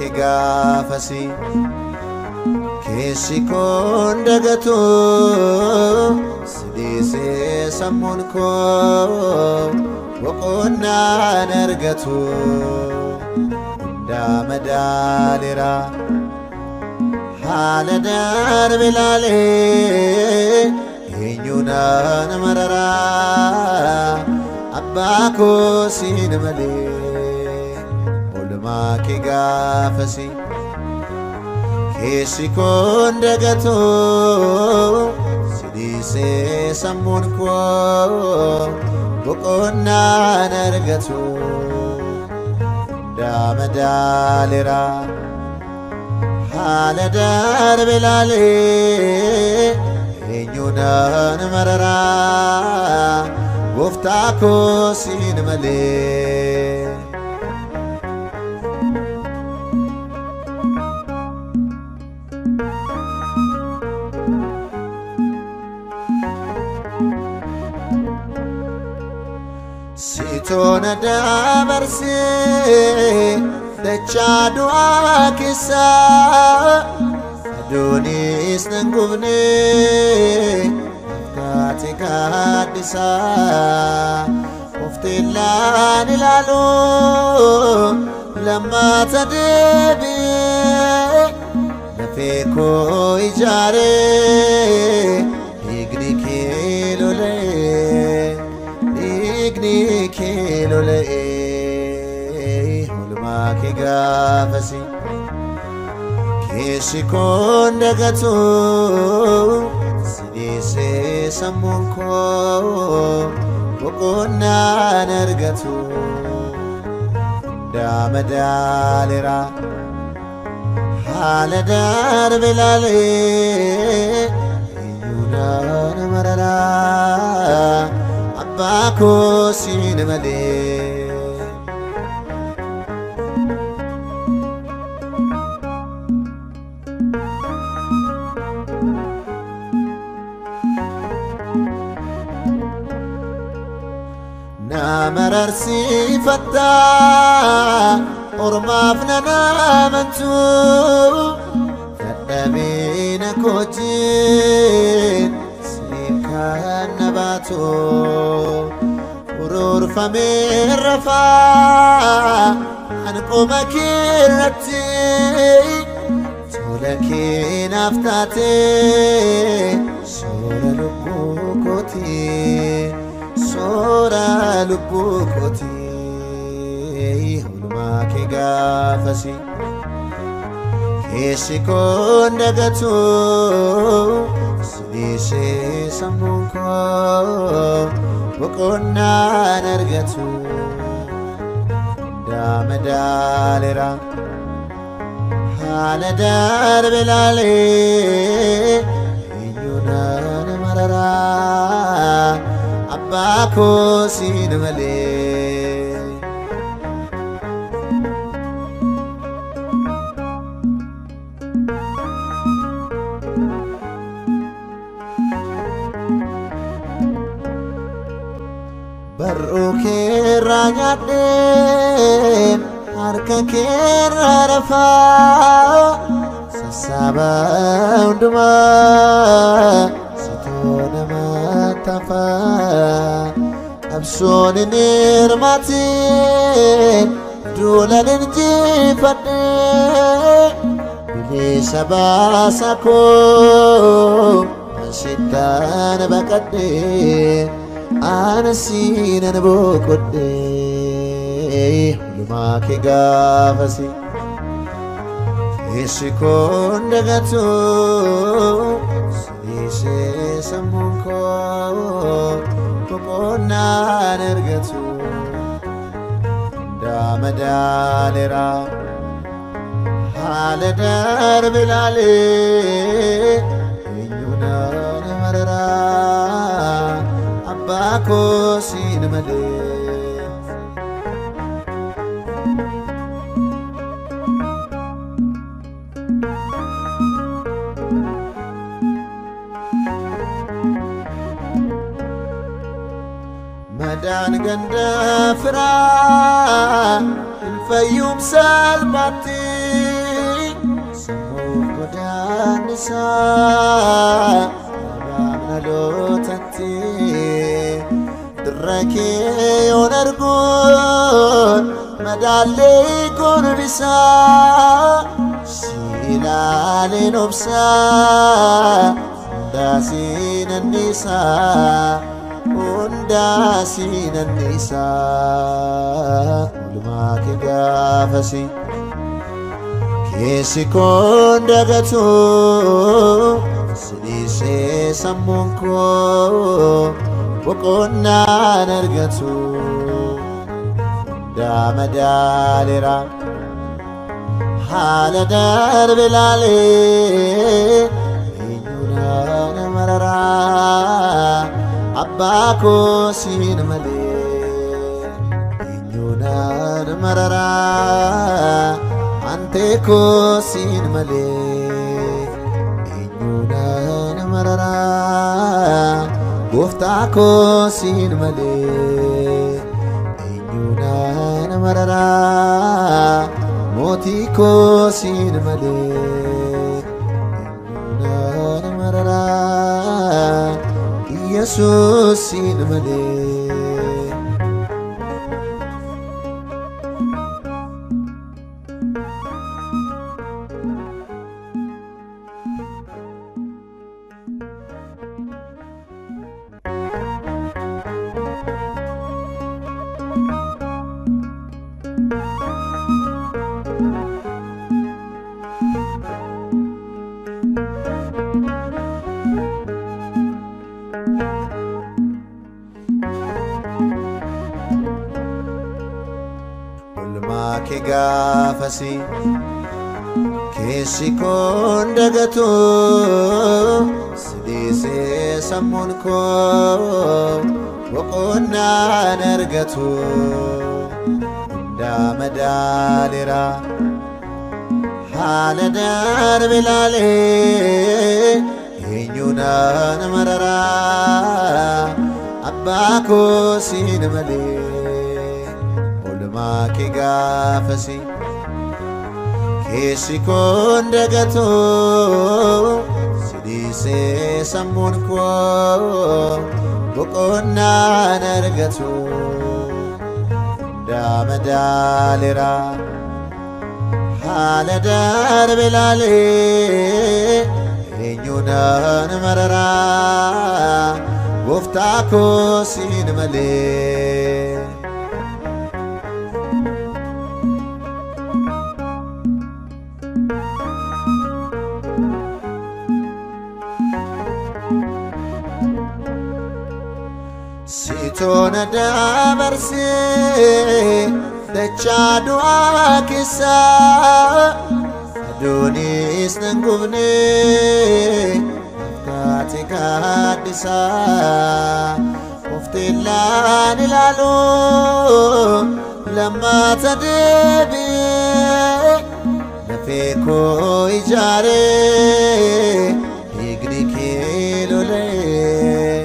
kee gaafasi keessi koon dagatu si dhiisee sammuun koo boqonnaan argatu hundaa madaaleera haala darbe laalee eenyuunaan mararaa abbaa koo siin malee oolmaa kee gaafasi keessi koon dagatu si dhiisee sammuun koo boqonnaan argatu hundaa madaaleera haala darbe laalee eenyuunaan mararaa gooftaa koo siin malee. Sitoona dabarsee dachaa du'aa keessa aduunis nan gubne naftaate gaaddisa ofteellaan ilaalu lammaata deebi'ee lafee koo ijaaree dhiigni kee lola'ee dhiigni kee lola'ee oolmaa kee gaafasi keessi koon dagatu si dhiisee sammuun koo boqonnaan argatu hundaa madaaleera haala darbe laalee eenyuunaan mararaa abbaa koo siin malee. Na mararsiifatta ormaaf nan amantu dadhabina kootiin siin kan na baatu ururfamee rafaa an qoma kee irratti tola kee naaf taatee soora lubbuu kootii. Soora lubbuu kootii oolmaa kee gaafasi keessi koon dagatu si dhiisee sammuun koo boqonnaan argatu hundaa madaaleera haala darbe laalee eenyuunaan mararaa abbaa koo siin malee. Barruu keerraa nyaadheen harka keerraa rafaa sassaaba hundumaa sitoo nama tafaa qabsoon hin hirmaatiin duulan injifadhee bilisa baasa koo ansittaan baqadhee ana siinan boqodhee oolmaa kee gaafasi keessi koon dagatu si dhiisee sammuun koo boqonnaan argatu hundaa madaaleera haala darbe laalee eenyuunaan mararaa abbaa koo siin malee. Madaan ganda firaa hin fayyum salphaatti Gaannisaa abaabna lootatti dirra kee yoon arguun madaallee gurbisaa si ilaaleen obsaa hundaa siinannisaa hundaa siinannisaa oolmaa kee gaafasi. Keessi koon dagatu si dhiisee sammuun koo boqonnaan argatu. Hundaa madaaleera haala darbe laalee eenyuudhaan mararaa abbaa koo siin malee eenyuudhaan mararaa antee koo siin malee eenyuudhaan mararaa gooftaa koo siin malee eenyuudhaan mararaa mootii koo siin malee eenyuudhaan mararaa Yesuus siin malee. Oolmaa kee gaafasi keessi koon dagatu si dhiisee sammuun koo boqonnaan argatu. Hundaa madaaleera haala darbe laalee eenyuudhaan mararaa abbaa koo siin malee. Oolmaa kee gaafasi keessi koon dagatu si dhiisee sammuun koo boqonnaan argatu. Hundaa madaaleera haala darbe laalee eenyuudhaan mararaa gooftaa koo siin malee. Sitoona dabarsee dachaa du'aa keessaa aduunis nan gubne naftaate gaaddisaa ofteellaan ilaalu lammaata deebi'ee lafee koo ijaaree dhiigni kee lola'ee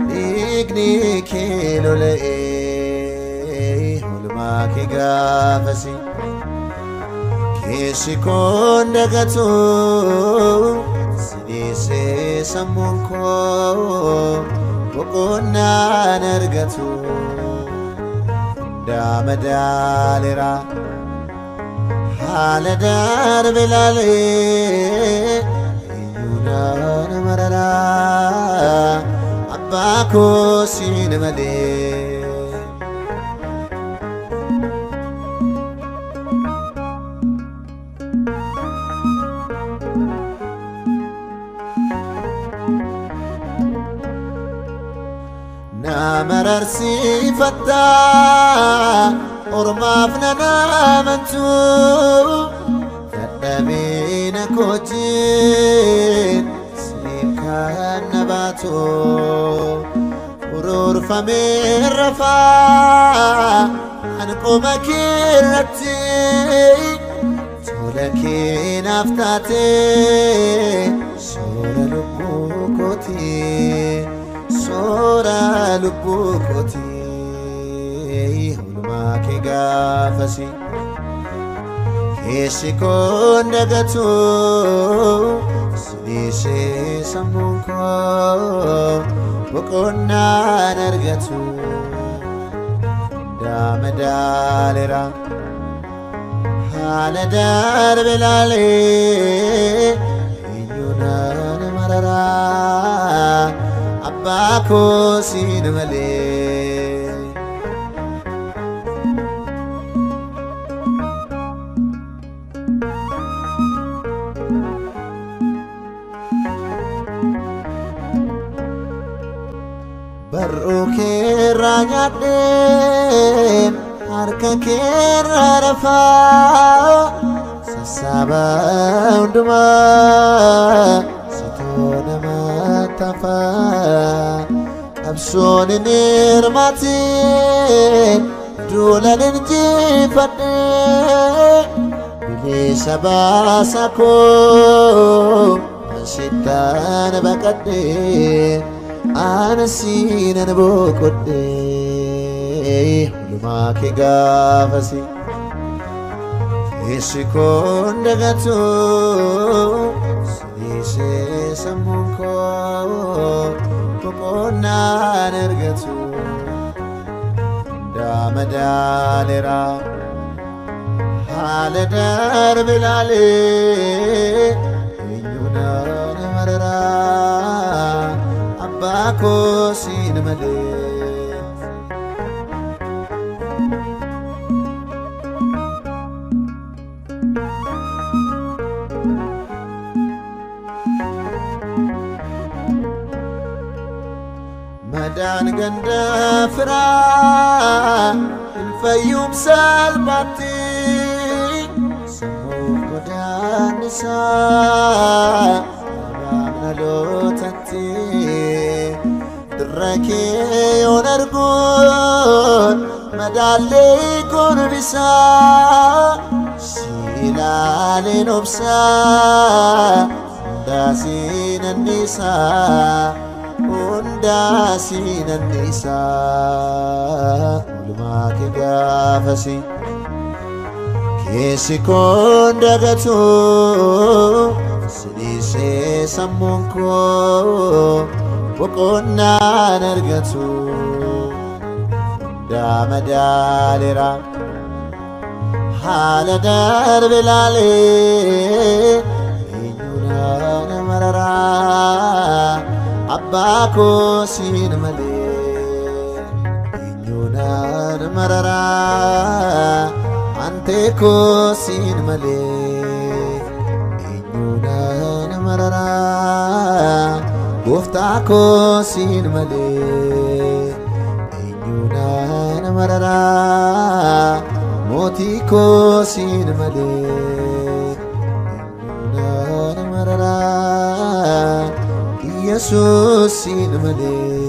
dhiigni kee lola'ee oolmaa kee gaafasi keessi koon dagatu si dhiisee sammuun koo boqonnaan argatu. Hundaa madaaleera haala darbe laalee eenyuudhaan mararaa abbaa koo siin malee. Na mararsiifatta ormaaf nan amantu dadhabina kootiin siin kan na baatu ururfamee rafaa an qoma keerratti tola kee naaf taate soora lubbuu kootii soora lubbuu kootii oolmaa kee gaafasi keessi koon dagatu Sidiisee sammuun koo boqonnaan argatu. Daamadaaleera haala darbe laalee eenyuunaan mararaa abbaa koo siin malee. Barruu keerraa nyaadheen harka keerraa rafaa sassaaba hundumaa sitoo nama tafaa qabsoon hin hirmaatiin duulan injifadhee bilisa baasa koo ansittaan baqadhee anasiinan boqodhee hundumaa kee gaafasi. Keessi koon dagatu sidiisee sammuun koo boqonnaan argatu. Daamadaaleera haala darbe laalee eenyuunaan mararaa abbaa koo siin malee. Madaan ganda firaa hin fayyum salphaatti sammuuf godaannisaa abaabna lootatti dirra kee yoon arguun madaallee gonbisaa si ilaaleen obsaa hundaa siin annisaa. Hundaa siin annisaa oolmaa kee gaafasi. Keessi koon dagatu sidiisee sammuun koo boqonnaan argatu. Daamadaaleera haala darbe laalee eenyuunaan mararaa abbaa koo siin malee. Eenyuunaan mararaa antee koo siin malee. Eenyuunaan mararaa gooftaa koo siin malee. Eenyuunaan mararaa mootii koo siin malee. Eenyuunaan mararaa Yesuus siin malee.